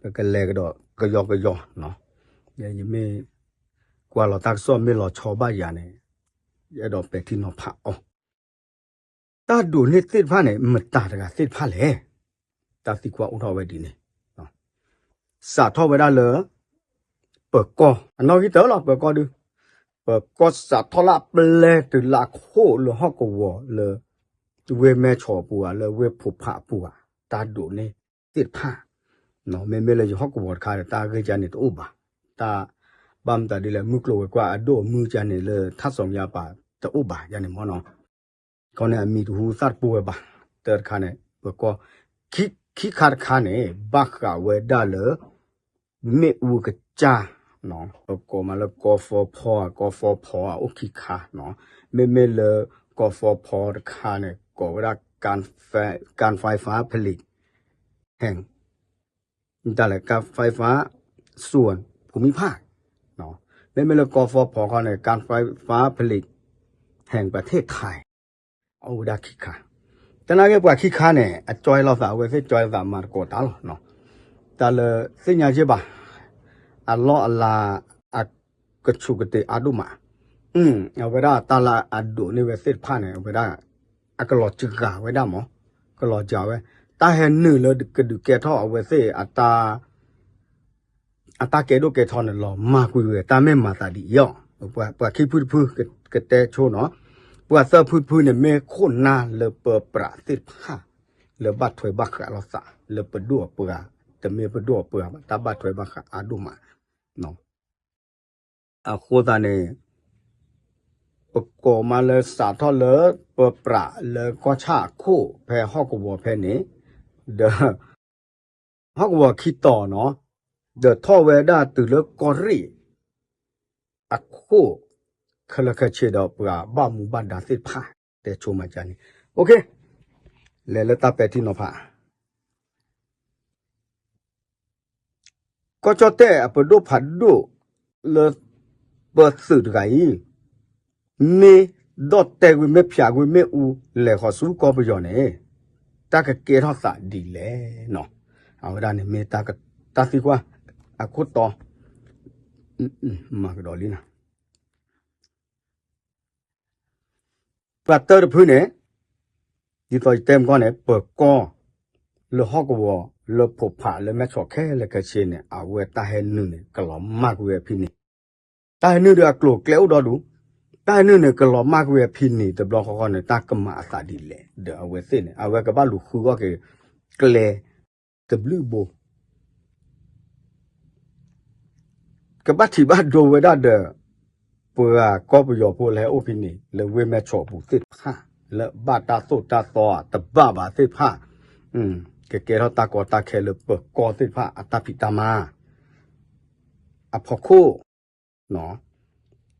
ပကလဲၤကဒီးကယီကယီနီၤ, ယမ့ၢ်ကွၢ်လီၤတၢ်ကစီၣ်မ့ၢ်လီၤဆီဘၣ်ယၤန့ၣ်, ယအဲၣ်ဒိးပဲာ်ထံနီၤဖးအီၤ, တၢ်ဒိးန့ၢ်သ့ၣ်တဖၣ်န့ၣ် မတၤတဂၤသ့ၣ်တဖၣ်လဲၣ်. တၢ်သံကွၢ်အိၣ်ထီၣ်ဝဲဒ်န့ၣ်, စးထီၣ်ဝဲဒၣ်လၢ ပၢၤကီၢ် အနီၣ်ဂံၢ်တၢလီၤ ပၢၤကီၢ်ဒု, ပၢၤကီၢ်စးထီၣ်လၢအပျဲတုၤလၢအခိၣ်လၢဟီၣ်ကဝီၤလၢ ဝ့ၢ်မဲၢ်ဆီးအပူၤဧါ လၢဝ့ၢ်ဖိးဖးအပူၤဧါ, တၢ်ဒိးန့ၢ်သ့ၣ်တဖၣ်, မ့မ့ၢ်လၢယဟီၣ်ကဝီၤတခါဒီး တၢ်ဂ့ၢ်ကန့ၣ်တအိၣ်ဘၣ်, တၢ်ဘၣ်မတၤဒ်လဲၣ် မုၢ်ကျိၤဝဲၤကွာ်အဒိၣ်အမုၢ်ကန့ၣ်လၢထါစီၤမယါပၤတအိၣ်ဘၣ်ယန့ၣ်မ့ၢ်နီၤ, ခီန့ၣ်အမံၤတဟူသၣ်တပူၤဝဲဘၣ်, တၢ်တခါန့ၣ် ပၢၤကီၢ် ခံခါတခါန့ၣ် ဘၣ်ဃးဝဲဒၣ်လၢ မ့ၣ်အူကစၢ်, ပကိးမးလၢကီၢ်ဖီဖီဧါ ကီၢ်ဖီဖီဧါ အိၣ်ခံခါနီၤ, မ့မ့ၢ်လၢကီၢ်ဖီဖီတခါန့ၣ် ကိးဝဲဒၣ် การไฟฟ้าผลิตแห่ง တၢ်လဲၣ် การไฟฟ้าส่วนภูมิภาค, မ့မ့ၢ်လၢကီၢ်ဖီဖီခီန့ၣ် การไฟฟ้าผลิตแห่งประเทศไทย အိၣ်ဝဲဒၣ်ခံခါ, တနာ်က့ပှၤခံခါန့ၣ် အကၠွဲလိာ်သး အဝဲသ့ၣ်ကၠွဲလိာ်သးမၤသကိးတၢ်လီၤ, တၢ်လၢသ့ၣ်ညါက့ဘၣ်, အလီၢ်အလၤ အကဆူးကတ့ၤအါဒိၣ်မး, အဝဲဒၣ်တၢ်လၢအဒိးန့ၢ်ဝဲသ့ၣ်တဖၣ်န့ၣ် အဝဲဒၣ် အကလီၤစှၤဝဲဒၣ်မး, ကလီၤစှၤဝဲ, တၢ်ဟဲနုာ်လၢကဒုးကဲထီၣ်အဝဲသ့ၣ် အတၢ်ကဲဒိၣ်ကဲထီန့ၣ် လီၤမၢ်ကွံာ်ဝဲ တၢ်မ့ၢ်မၤသးဒ်အံၤအီၤ, ပှၤခံဖုတဖု ကတဲဆိနီၤ, ပှၤသၢဖုတဖုန့ၣ် မ့ၢ်ခိၣ်နၢ်လၢပပြးသ့ၣ်တဖၣ် လၢဘၣ်ထွဲဘၣ်ဃးလိာ်သး လၢပဒိၣ်အပှၤ, တမ့ၢ်ပဒိၣ်အပှၤဘၣ် တၢ်ဘၣ်ထွဲဘၣ်ဃးအါဒိၣ်မး အဃိသတးန့ၣ် ပကိးမးလၢစးထီၣ်လၢပပြးလၢကီၢ်ဆၣ်အခိၣ်ဖဲဟီၣ်ကဝီၤဖဲန့ၣ်, ဒီး ဟီၣ်ကဝီၤခံတီၤနီၤ, ဒီးထီၣ်ဝဲဒၣ်တုၤလၢကီၢ်ရ့ၣ်အခိၣ် ခဲလၢာ်ခဲဆ့ဒီးပှၤဘၣ်မူဘၣ်ဒါသ့ၣ်တဖၣ် တဲဆိမးကန့ၣ်, လဲၤလၢတၢ်ပဲာ်ထံနီၤဖး ကီၢ်ကၠီၣ်တဲၣ်အပဒိၣ်ဖးဒိၣ်လၢပသုးတဂၤအံၤ, မ့ၢ်ဒီၣ်တဲာ်ကွံာ် မ့ၢ်ဖျးကွံာ် မ့ၣ်အူလဲၤဃီၤဆူကီၢ်ပယီၤန့ၣ်, တၢ်ကကဲထီၣ်သးဒ်လဲၣ်နီၤ, အဝဲဒၣ်န့ၣ်မ့ၢ်တၢ်သံကွၢ် အခိၣ်တီ မၤကဒီးလံနၤ ပှၤတၢတဖုန့ၣ်, ဒ်သိးယတဲမကီၢ်န့ၣ် ပၢၤကီၢ် လၢဟီၣ်ကဝီၤ လၢဖိးဖး လၢမဲၢ်ဆီးခဲလၢာ်ခဲဆ့န့ၣ် အဝဲတၢ်ဟဲနုာ်န့ၣ် ကလီၤမၢ်ကွံာ်ဝဲဖဲန့ၣ်, တၢ်ဟဲနုာ်ဒီးအကျိၤအကျဲအိၣ်ဒီဒူၣ်, တၢ်ဟဲနုာ်န့ၣ် ကလီၤမၢ်ကွံာ်ဝဲဖဲန့ၣ် တဘျီဃီဃီန့ၣ် တၢ်ကမၤအသးဒ်လဲၣ် ဒီးအဝဲသ့ၣ်န့ၣ် အဝဲကဘၣ်လူၤဃုအီၣ်က့ၤ ကျဲ တဘျုးဘိ ကဘၣ်ထံၣ်ဘၣ်ဒိဝဲဒၣ်ဒီး ပှၤကီၢ်ပယီၤဖိလၢဟဲအိၣ်ဖဲန့ၣ် လၢဝ့ၢ်မဲၢ်ဆီးအပူၤသ့ၣ်တဖၣ် လၢဘၣ်တၢ်သိၣ်တၢ်သီတဘၣ်ဘၣ်သ့ၣ်တဖၣ်, ကကဲထီၣ်တၢ်ကီတၢ်ခဲလၢပၢၤကီၢ်သ့ၣ်တဖၣ်အတၢ်ဖံးတၢ်မၤ အဖီခိၣ်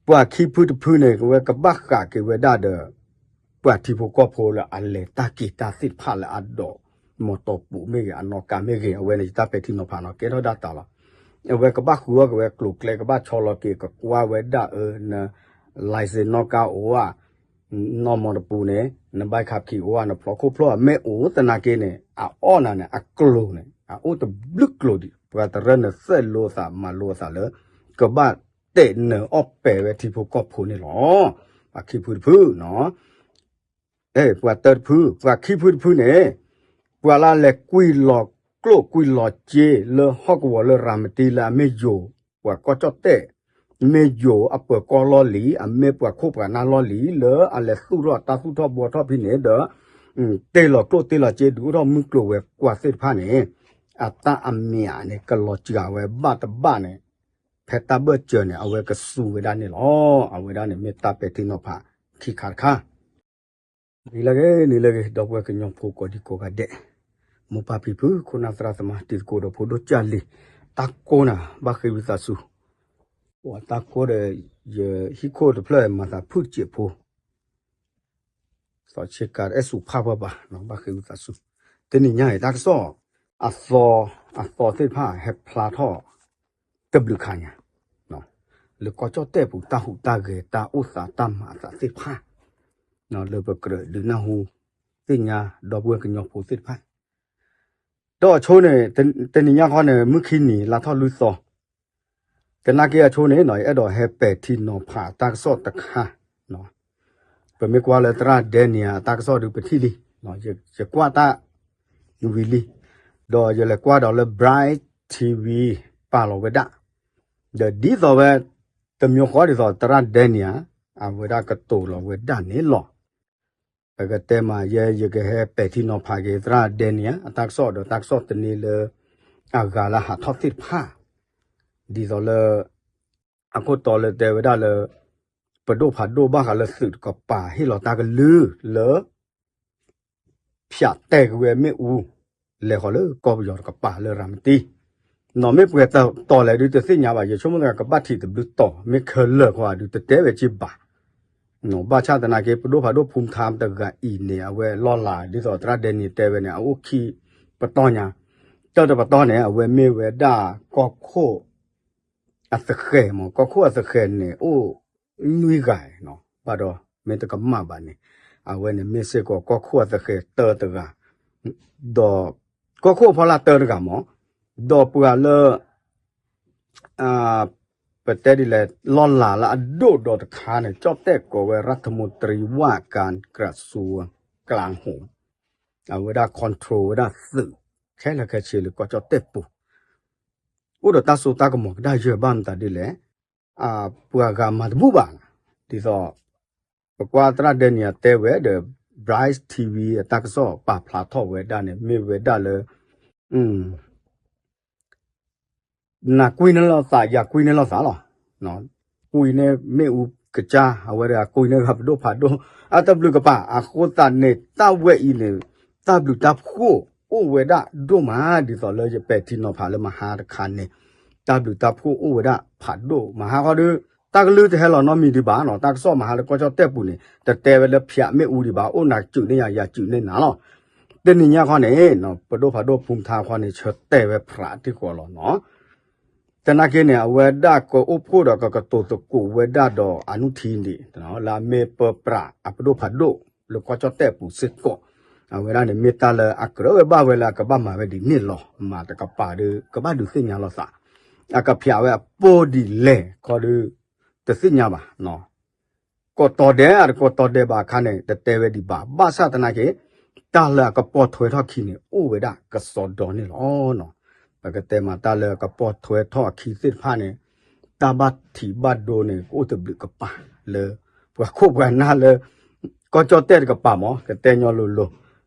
ပှၤခံဖုတဖုန့ၣ် အဝဲကဘၣ်ဃးက့ၤဝဲဒၣ်ဒီး ပှၤထံဖိကီၢ်ဖိလၢအလဲၤတၢ်က့ၤတၢ်သ့ၣ်တဖၣ်လၢအဒိး မီတီပူၤမ့ၢ်ဂ့ၤ အနီၣ်ကါမ့ၢ်ဂ့ၤ အဝဲန့ၣ်ယတၢ်ပဲာ်ထံနီၤဖးနီၤ ကဲထီၣ်ဒၣ်တၢ်လီၤ. အဝဲကဘၣ်ဃုအီၣ်က့ၤဝဲကျိၤကျဲ ကဘၣ်ဆီလီၤက့ၤ ကကွၢ်ဝဲဒၣ်အၢ န license နီၣ်ကါအိၣ်ဧါ နီၣ်မီတပူၤန့ၣ် နဘၣ်ခးပခံအိၣ်ဧါ နဖျီခိၣ်ဖျီၣ်ဧါ မ့ၢ်အိၣ်သနာ်က့န့ၣ် အအီၣ်နၤန့ၣ် အကျိၤန့ၣ် အအိၣ်တဘျုးကျိၤဒံး ပှၤတရၢၢ်န့ၣ် သိၣ်လိသးမၤလိသးလၢ ကဘၣ်တဲာ်နၢၤအီၣ်ပဲာ်ဝဲထံဖိကီၢ်ဖိန့ၣ်လီၤ. ပှၤခံဖုတဖုနီၤ ပှၤတၢတဖု ပှၤခံဖုတဖုန့ၣ် ပှၤလၢအလဲၤကွံာ်လီၤကျိၣ်ကွံာ်လီၤစ့လၢဟီၣ်ကဝီၤလၢရၤမတံလၢအမ့ၢ်ယိၤ ပှၤကီၢ်ကၠီၣ်တဲၣ် မ့ၢ်ယိၤအပၢၤကီၢ်လီၢ်လံ အမ့ၢ်ပှၤခိၣ်ပှၤနၢ်လီၢ်လံ လၢအလဲၤသူၣ်ထီၣ်တၢ်သူၣ်ထီၣ်ဘှီထီၣ်ဖဲန့ၣ်ဒီး တ့ၢ်လီၤကျိၣ်တ့ၢ်လီၤစ့ဒုးအိၣ်ထီၣ်မုၢ်ကျိၤဝဲၤကွာ်သ့ၣ်တဖၣ်န့ၣ် အတၢ်အမံၤန့ၣ် ကလီၤစှၤဝဲဘၣ်တဘၣ်န့ၣ် ဖဲတၢ်ဘၢၣ်စၢၤန့ၣ် အဝဲကစူၤဝဲဒၣ်န့ၣ်လီၤ. အဝဲဒၣ်န့ၣ်မ့ၢ်တၢ်ပဲာ်ထံနီၤဖးခံခါတခါ နံၤလၢအဂ့ၤ နံၤလၢအဂ့ၤ ဒီပုၢ်ဝဲၢ်ကညီဖိကိးဒံကိးဂၤဒဲး, မိၢ်ပၢ်ဖံဖု ခိၣ်နၢ်သရၣ်သမါ တံၤသကိးဒီးဖိဒိၣ်ကၢ်လံၤ, တၢ်ကိးနၤ ဘၣ်ဃ့ဝံသးစူၤ, ပှၤတၢ်ကိးဒီး ယဟံၣ်ခိၣ်တဖျၢၣ်မၤသးဖုၣ်တစဲးဖိ သီးဆ့ကၤအဲၣ်စူၤဖးပှၤဘၣ် ဘၣ်ဃ့ဝံသးစူၤ, တနံၤညါအံၤ တၢ်ကစီၣ် အသီ အသီသ့ၣ်တဖၣ်ဟဲဖျါထီၣ် တဘျုးခါညါ လၢကီၢ်ကၠီၣ်တဲၣ်ပူၤ တၢ်ဟူးတၢ်ဂဲၤ တၢ်အိၣ်သးတၢ်မၤအသးသ့ၣ်တဖၣ် လၢပကြၢးဒုးနၢ်ဟူ သ့ၣ်ညါဒီပုၢ်ဝဲၢ်ကညီဖိသ့ၣ်တဖၣ် ဒီးအဆိန့ၣ် တနံၤညါဃီန့ၣ် မုၢ်ခံနံၤ လါထီၣ်လွံၢ်သီ, သနာ်က့အဆိန့ၣ် ယအဲၣ်ဒိးဟဲပဲာ်ထံနီၤဖးတၢ်ကစီၣ်တခါ, ပမ့ၢ်ကွၢ်လၢသရၣ်ဒဲနံၤအတၢ်ကစီၣ်ဒုးပထံၣ်လံ, ယကွၢ်တၢ်ဝံၤလံ, ဒီးယလဲၤကွၢ်ဒီးလၢ Bright TV ပာ်လီၤဝဲဒၣ်, ဒီးဒ်သိးဝဲ တမံၤဃီဒ်သိးသရၣ်ဒဲနံၤဧါ, အဝဲဒၣ်ကတိၤလီၤဝဲဒၣ်န့ၣ်လီၤ. ပကတဲမးယဲ ယကဟဲပဲာ်ထံနီၤဖးက့ၤ သရၣ်ဒဲနံၤဧါ အတၢ်ကစီၣ်ဒီးတၢ်ကစီၣ်တန့ၤလၢ အဂၤလၢဟးထီၣ်သ့ၣ်တဖၣ်, ဒ်သိးလၢ အခိၣ်တီလၢတဲဝဲဒၣ်လၢ ပဒိၣ်ဖးဒိၣ်ဘၣ်ဃးလၢသုးတကပၤ ဟ့ၣ်လီၤတၢ်ကလုၢ်လၢ ဖၠးတဲာ်က့ၤဝဲမ့ၣ်အူ လဲၤဃီၤလၢကီၢ်ပယီၤတကပၤလၢရၤမတံ, နီၢ်မ့ၢ်ပှဲၤတီၤလဲၣ်ဒုးတသ့ၣ်ညါဘၣ်, ယဆိကမိၣ်တဂၤကဘၣ်ထံးတဘျုးတီၤ မ့ၢ်ခဲလၢာ်ဃီဒုးတတဲဝဲက့ၤဘၣ်, ဘၣ်ဆၣ်သနာ်က့ ပဒိၣ်ဖးဒိၣ်ဖူမထါတဂၤအံၤန့ၣ် အဝဲလီၢ်လၤ ဒ်သိးသရၣ်ဒဲနံၤတဲဝဲန့ၣ် အအိၣ်ခံပတီၢ်ညါ, တၢ်တပတီၢ်န့ၣ် အဝဲမ့ၢ်ဝဲဒၣ်ကီၢ်ခိၣ် အသဃဲၤမး ကီၢ်ခိၣ်အသဃဲၤန့ၣ် အိၣ်နွံဂၤနီၤ ဘၣ်ဒီးမ့ၢ်တကမၣ်ဘၣ်န့ၣ် အဝဲန့ၣ်မ့ၢ်စ့ၢ်ကီးကီၢ်ခိၣ်အသဃဲၤတၢတဂၤ, ဒီးကီၢ်ခိၣ်အဖီလာ်တၢတဂၤမး, ဒီးပှၤလၢ ပတဲဒ်လဲၣ် လီၢ်လၤလၢအဒိၣ်ဒီးတခါန့ၣ် ကၠီၣ်တဲၣ်ကိးဝဲ ရၢၣ်ထမူတရံဝၣ်ကၣ် ကရၣ်စူၣ် ကလၣ်ဟိၣ်, အဝဲဒၣ် control ဝဲဒၣ်သုး ခဲလၢာ်ခဲဆ့လၢကီၢ်ကၠီၣ်တဲၣ်ပူၤ အိၣ်ဒီးတၢ်စိတၢ်ကမီၤကဒါယၢၢ်ဘၣ်မတၤဒ်လဲၣ်, ပှၤဂၤမၤတဘူၣ်ဘၣ်, ဒ်သိး ပကွၢ်သရၣ်ဒဲနံၤအတဲဝဲဒီး Bright TV အတၢ်ကစီၣ်ပာ်ဖျါထီၣ်ဝဲဒၣ်န့ၣ် မ့ၢ်ဝဲဒၣ်လၢ နကွံန့ၢ်လိာ်သး ယကွံန့ၢ်လိာ်သးလီၤ. ကွံန့ၢ်မ့ၣ်အူကစၢ် အဝဲတဂၤကွံန့ၢ်ဂၤပဒိၣ်ဖးဒိၣ် အတဘျုးကပၤ အဃိသတးန့ၣ် တၢ်ဝဲအံၤန့ၣ် တၢ်ဘျုးတၢ်ဖှိၣ်အိၣ်ဝဲဒၣ်ဒိၣ်မး ဒ်သိးလၢယပဲာ်ထံနီၤဖးလၢမဟါတခါန့ၣ် တၢ်ဘျုးတၢ်ဖှိၣ်အိၣ်ဝဲဒၣ်ဖးဒိၣ်မဟါဃီဒီး တၢ်ကလုၢ်တဟဲလီၤနီတမံၤဒံးဘၣ်နီၤ တၢ်ကစီၣ်မဟါလၢကီၢ်ကၠီၣ်တဲၣ်ပူၤန့ၣ် တတဲဝဲလၢဖၠးမ့ၣ်အူဒံးဘၣ် အိၣ်နၤစုးန့ၢ်ယၤ ယၤစုးန့ၢ်နၤလီၤ. တနံၤညါခီန့ၣ် ပဒိၣ်ဖးဒိၣ်ဖူမထါခီန့ၣ် ဆၢတဲာ်ဝဲဖြးတံၢ်ဃီလီၤနီၤ. သနာ်က့န့ၣ် အဝဲဒၣ်ကအိၣ်ဖှိၣ်ဒီးကကတိၤသကိးဝဲဒၣ်ဒီးအနုထံန့ၣ် လၢအမ့ၢ်ပၢပြးအပဒိၣ်ဖးဒိၣ် လၢကီၢ်ကၠီၣ်တဲၣ်ပူၤစ့ၢ်ကီး အဝဲဒၣ်န့ၣ် မ့ၢ်တၢ်လၢအကြၢးဝဲဘၣ်ဝဲလၢအကဘၣ်မၤဝဲဒ်န့ၣ်လီၤ. မၤတကပၤဒီး ကဘၣ်ဒုးသ့ၣ်ညါလိာ်သး အကဖၠးဝဲအပူၤဒ်လဲၣ်ခီဒီး တသ့ၣ်ညါဘၣ် ကိးတီၤဒဲး ကိးတီၤဒဲးဘၣ်အခါန့ၣ် တတဲဝဲဒံးဘၣ် ဘၣ်ဆၣ်သနာ်က့ တၢ်လၢအကပိာ်ထွဲထီၣ်အခံန့ၣ် အိၣ်ဝဲဒၣ်ကစီဒီန့ၣ်လီၤ. ပကတဲမးတၢ်လၢအကပိာ်ထွဲထီၣ်အခံသ့ၣ်တဖၣ်န့ၣ် တၢ်ဘၣ်ထံးဘၣ်ဒိန့ၣ် ကအိၣ်တဘျုးကပၤလၢ ပှၤခိၣ်ပှၤနၢ်လၢ ကီၢ်ကၠီၣ်တဲၣ်တကပၤမး ကတဲညီလိၤလိၤ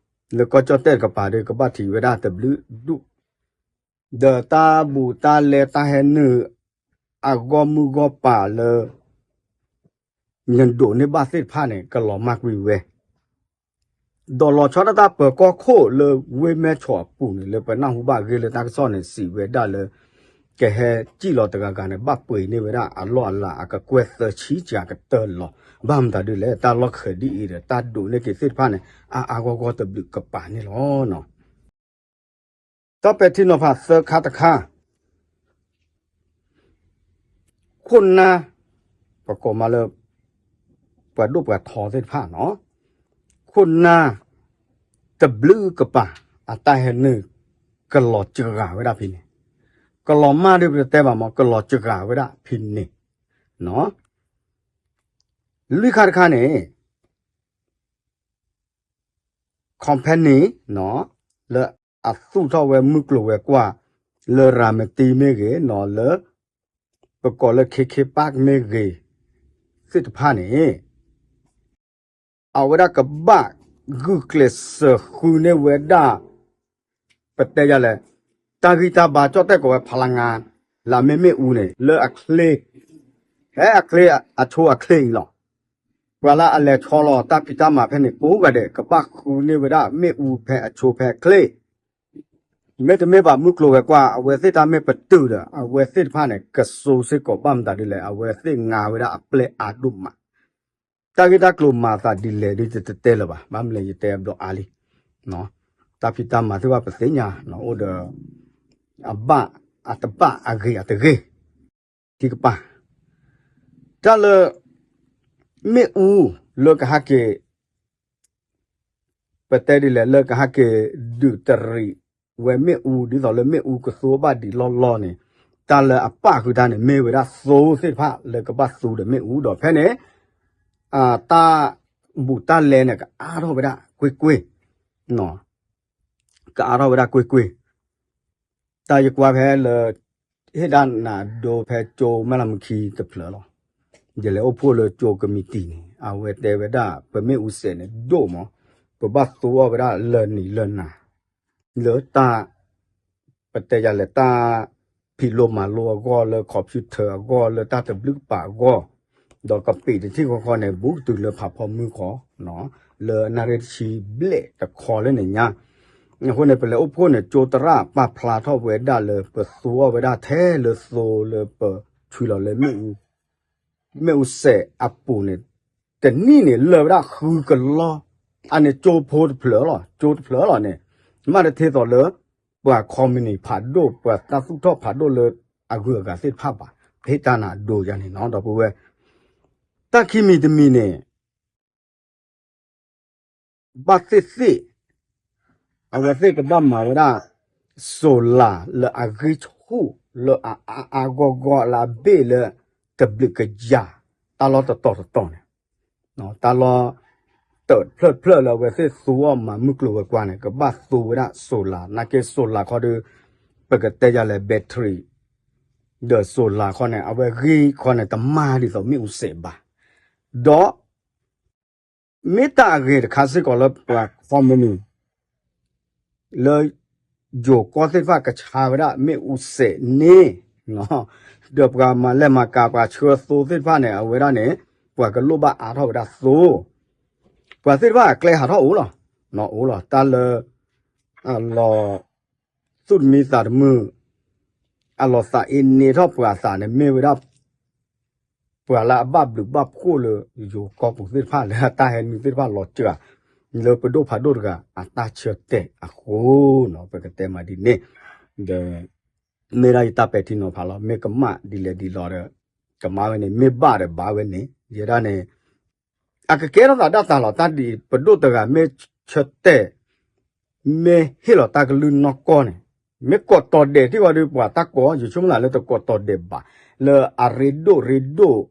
လၢကီၢ်ကၠီၣ်တဲၣ်တကပၤဒီး ကဘၣ်ထံးဝဲဒၣ်တဘျုးဒူၣ် ဒီးတၢ်ဘူးတၢ်လဲတၢ်ဟဲနုာ် အဂီၢ်မုၢ်ဂီၢ်ပၤလၢ နဒိးန့ၢ်ဘၣ်သ့ၣ်တဖၣ်န့ၣ် ကလီၤမၢ်ကွံာ်ဝဲ ဒီးလီၤဆီဒၣ်တၢ်ပၢၤကီၢ်ခိၣ်လၢဝ့ၢ်မဲၢ်ဆီးအပူၤန့ၣ် လၢပနၢ်ဟူဘၣ်ဂ့ၢ်လၢတၢ်ကစီၣ်န့ၣ် စံးဝဲဒၣ်လၢ ကဟဲစံၣ်လီၤတဂၤဂၤန့ၣ် ဘၣ်ပှ့ၤန့ၢ်ဝဲဒၣ်အလီၢ်အလၤအကကွဲၢ်သၢဆံကကတၢၢ်လီၤ. ဘၣ်မတၤဒ်လဲၣ် တၢ်လီၢ်ခဲဒ်အံၤဒီး တၢ်ဒိးန့ၢ်က့ၤသ့ၣ်တဖၣ်န့ၣ် အါအါဂီၢ်ဂီၢ်တဘျုးကပၤန့ၣ်လီၤ. တၢ်ပဲာ်ထံနီၤဖးသၢခါတခါ ခိၣ်နၢ် ပကိးမးလၢ ပှၤဒိၣ်ပှၤထီသ့ၣ်တဖၣ်နီၤ ခိၣ်နၢ် တဘျုးကပၤ အတၢ်ဟဲနုာ် ကလီၤစှၤဝဲဒၣ်ဖဲန့ၣ် ကလီၤမၢ်ဒ်ပတဲဘၣ်မး ကလီၤစှၤဝဲဒၣ်ဖဲန့ၣ် လွံၢ်ခါတခါန့ၣ် company လၢအသူၣ်ထီၣ်ဝဲမုၢ်ကျိၤဝဲၤကွာ် လၢရၤမတံမ့ၢ်ဂ့ၤ လၢ ပကိးလၢ ခ့ခ့ပၢ်မ့ၢ်ဂ့ၤ သ့ၣ်တဖၣ်န့ၣ် အဝဲဒၣ်ကဘၣ်ဂုာ်ကျဲးစၢးဃုန့ၢ်ဝဲဒၣ် ပတဲယၤလဲၣ် တၢ်ဂံၢ်တၢ်ဘါ ကၠီၣ်တဲၣ်ကိးဝဲ ဖလါငါ လၢအမ့ၢ်မ့ၣ်အူန့ၣ် လၢအချ့ ဖဲအချ့အဆိအချ့အံၤလီၤ. ပှၤလၢအလဲၤဆီလီၤတၢ်ဖံးတၢ်မၤဖဲန့ၣ် ကိးဂၤဒဲး ကဘၣ်ဃုန့ၢ်ဝဲဒၣ်မ့ၣ်အူဖဲအဆိဖဲအချ့ မ့တမ့ၢ်ဘၣ်မုၢ်ကျိၤဝဲၤကွာ် အဝဲသ့ၣ်တၢ်မ့ၢ်ပတုာ်ဒီး အဝဲသ့ၣ်တဖၣ်န့ၣ် ကစိၤစ့ၢ်ကီးဘၣ်မတၤဒ်လဲၣ် အဝဲသ့ၣ်ငါဝဲဒၣ်အပျဲၢ်အါဒိၣ်မး တၢ်ဂ့ၢ်တၢ်ကျိၤမၤသးဒ်လဲၣ်ဒ်ယတတဲလၢၤဘၣ် ဘၣ်မနုၤလဲၣ်ယတဲအဘျီအါလံ တၢ်ဖံးတၢ်မၤသ့ၣ်တဖၣ်ပသ့ၣ်ညါ အိၣ်ဒီး အဘၣ်အတဘၣ်အဂ့ၤအတဂ့ၤ ခံကပၤ တၢ်လၢ မ့ၣ်အူ လၢကဟဲက့ၤ ပတဲဒ်လဲၣ် လၢကဟဲက့ၤဒုးတရံး ဝဲမ့ၣ်အူ ဒ်သိးလၢမ့ၣ်အူကသူဘၣ်ဒံးလီၢ်လီၢ်န့ၣ် တၢ်လၢအပာ်ဃုာ်တၢ်န့ၣ် မ့ၢ်ဝဲဒၣ်သိသ့ၣ်တဖၣ်လၢကဘၣ်သူဒီးမ့ၣ်အူဒီးဖဲန့ၣ် တၢ်ဘူးတၢ်လဲန့ၣ် ကအါထီၣ်ဝဲဒၣ်ကွ့ၢ်ကွ့ၢ်, ကအါထီၣ်ဝဲဒၣ်ကွ့ၢ်ကွ့ၢ်, တၢ်ယကွၢ်ဖဲလၢ ဟ့ၣ်ဒၣ်နၤဒိဖဲကၠိမဲၢ်လးမုၢ်ခံတဖျၢၣ်လီၤ. ယလဲၤအိၣ်ဖှိၣ်လၢကၠိကမံးတံာ်န့ၣ် အဝဲတဲဝဲဒၣ် ပမ့ၣ်အူစဲးန့ၣ်ဒိၣ်မး, ပဘၣ်သူအီၣ်ဝဲဒၣ်လၢနံၤလၢနၤ လၢတၢ် ပတဲယၤလဲၣ် တၢ်ဖံးလိမၤလိအဂီၢ် လၢ computer အဂီၢ် လၢတၢ်တဘျုးကပာ်အဂီၢ်, ဒီးကပ့ၤတထံၣ်ဃီဃီန့ၣ် ဘူးတုၤလၢဖးဖီမုၢ်ဃီ လၢနၣ်ရံၣ်တဆံဘျဲၣ်တခီလၢန့ၣ်ညါ. အဃိန့ၣ် ပလဲၤအိၣ်ဖှိၣ်န့ၣ် ကၠိသရၣ်ပာ်ဖျါထီၣ်ဝဲဒၣ်လၢ ပသူအီၣ်ဝဲဒၣ်ထဲလၢသိလၢပထုးလီၤလၢ မ့ၣ်အူစဲးအပူၤန့ၣ် တနံၣ်န့ၣ်လၢာ်ဝဲဒၣ်ဃုကလီၢ်, အန့ၣ်ကၠိဖိတဖျၢၣ်လီၤ, ကၠိတဖျၢၣ်လီၤန့ၣ်, မ့ၢ်တထ့သိးလၢ ပှၤ ခီမနံၤ ဖးဒိၣ် ပှၤတၢ်သူၣ်ထီၣ်ဖးဒိၣ်လၢအဂုၤအဂၤသ့ၣ်တဖၣ်ဘၣ်, ဖဲတၢ်နၤဒိယါန့ၣ်နီၤ ဒီပုၢ်ဝဲၢ်, တၢ်ခံမံၤတမံၤန့ၣ် ဘၣ်သ့ၣ်သ့ၣ် အဝဲသ့ၣ်ကဘၣ်မၤဝဲဒၣ် solar လၢအဂံၢ်ဆူၣ် လၢအအါအါဂီၢ်ဂီၢ်လၢအဘ့ၣ်လၢ တဘျုးကယၤ တၢ်လီၢ်တတီၤတတီၤန့ၣ်, တၢ်လီၢ် တဖျၢၣ်တဖျၢၣ်လၢအဝဲသ့ၣ်သူအီၣ်မၤမုၢ်ကျိၤဝဲၤကွာ်န့ၣ် ကဘၣ်သူဝဲဒၣ် solar နာ်က့ solar ခီဒီး ပကတဲယၤလဲၣ် battery ဒီး solar ခီန့ၣ် အဝဲဂံၢ်ခီန့ၣ် တမၤဒ်သိးမ့ၣ်အူစဲးဘၣ်, ဒီး မ့ၢ်တၢ်အဂ့ၤတခါစ့ၢ်ကီးလၢပှၤ ခီမနံၤ လၢ ယိၤကီၢ်သ့ၣ်တဖၣ်ကဆါဝဲဒၣ်မ့ၣ်အူစဲးန့ၣ်, ဒီးပှၤမၤလဲၢ်မၤကၤ ပှၤဆှၢသိသ့ၣ်တဖၣ်န့ၣ် အဝဲဒၣ်န့ၣ် ပှၤကလိၣ်ဘၣ်အါထီၣ်ဝဲဒၣ်သိ, ပှၤသ့ၣ်တဖၣ်အကျဲဟးထီၣ်အိၣ်လီၤ, အိၣ်လီၤ တၢ်လၢ အလီၤ သူၣ်တမံသးတမုာ် အလီၤသးအ့န့ထီၣ်ပှၤသးန့ၣ် မ့ၢ်ဝဲဒၣ် ပှၤလၢအဘၣ်ဘျုးဘၣ်ဖှိၣ်လၢ ယိၤကီၢ်ပူၤသ့ၣ်တဖၣ်လၢအတၢ်ဟဲနုာ်သ့ၣ်တဖၣ်လီၤစှၤ လၢပဒိၣ်ဖးဒိၣ်တဂၤအတၢ်ဆၢတဲာ်အဃိနီၤ ပကတဲမးဒ်န့ၣ်, ဒီး မ့ၢ်ဒၣ်ယတၢ်ပဲာ်ထံနီၤဖးလီၤ မ့ၢ်ကမၣ်ဒ်လဲၣ်ဒ်လဲၣ်ဒီး ကမၤဝဲန့ၣ် မ့ၢ်ဘၣ်ဒီးဘၣ်ဝဲန့ၣ် ယဲဒၣ်န့ၣ် အကကဲထီၣ်သးဒၣ်တၢ်လီၤ တၢ်ဒ်ပဒိၣ်တဂၤမ့ၢ်ဆၢတဲာ် မ့ၢ်ဟ့ၣ်လီၤတၢ်ကလုၢ်နီၢ်ကီၢ်န့ၣ် မ့ၢ်ကိးတီၤဒဲးထံၣ်ဝဲဒီးပှၤတၢ်ကိး ယဆိကမိၣ်သးလၢတကိးတီၤဒဲးဘၣ် လၢအရ့ဒိၣ်ရ့ဒိၣ်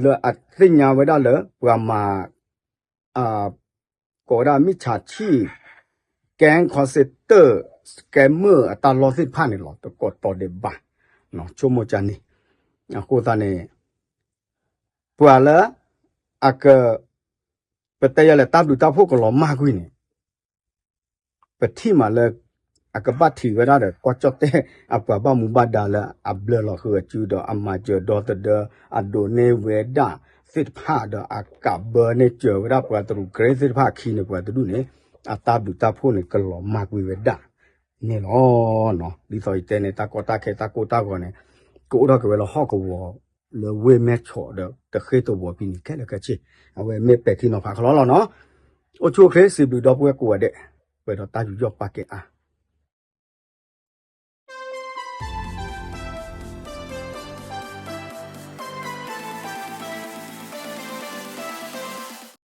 လၢအသ့ၣ်ညါဝဲဒၣ်လၢ ပှၤမၤ ကိးဝဲဒၣ်မ့ၢ်ဆးဆံၣ် ကဲခီစ့တၢၣ် scammer အတၢ်လီၢ်သ့ၣ်တဖၣ်န့ၣ်လီၤ တကိးတီၤဒဲးဘၣ် ဆိကမိၣ်ကန့ၣ် အဃိသတးန့ၣ် ပှၤလၢ အက ပတဲယၤလဲၣ် တၢ်ဘျုးတၢ်ဖှိၣ်ကလီၤမၢ်ကွံာ်န့ၣ် ပထံၣ်မးလၢ အကဘၣ်ထံၣ်ဝဲဒၣ်ဒီး ကီၢ်ကၠီၣ်တဲၣ် အပှၤဘၣ်မူဘၣ်ဒါလၢအဘျၢလီၤဃုာ်အစုဒီး အမၤစၢၤဒီသဒၢ အဒိးန့ၢ်ဝဲဒၣ်သ့ၣ်တဖၣ်ဒီး အကးဘၢန့ၢ်စၢၤဝဲဒၣ်ပှၤတရူးကရ့သ့ၣ်တဖၣ်အခံန့ၣ် ပှၤတဒူၣ်န့ၣ် အတၢ်ဘျုးတၢ်ဖှိၣ်န့ၣ် ကလီၤမၢ်ကွံာ်ဝဲဒၣ်န့ၣ်လီၤ. ဒ်သိးယတဲန့ၣ် တၢ်ကီတၢ်ခဲတၢ်ကိၢ်တၢ်ဂီၤန့ၣ် ကအိၣ်ထီၣ်က့ၤဝဲလၢဟီၣ်ကဝီၤ လၢဝ့ၢ်မဲၢ်ဆီးဒီး တဃ့ၢ်တဝီၤဖဲန့ၣ် ခဲလၢာ်ခဲဆ့ အဝဲမ့ၢ်ပဲာ်ထံနီၤဖးကလီလီၤနီၤ. အိၣ်ဆူၣ်အိၣ်ချ့ စံးဘျုးဒီပုၢ်ဝဲၢ်ကိးဂၤဒဲး ပှဲၤဒီးတၢ်ယူးယီၣ်ပာ်ကဲအါ.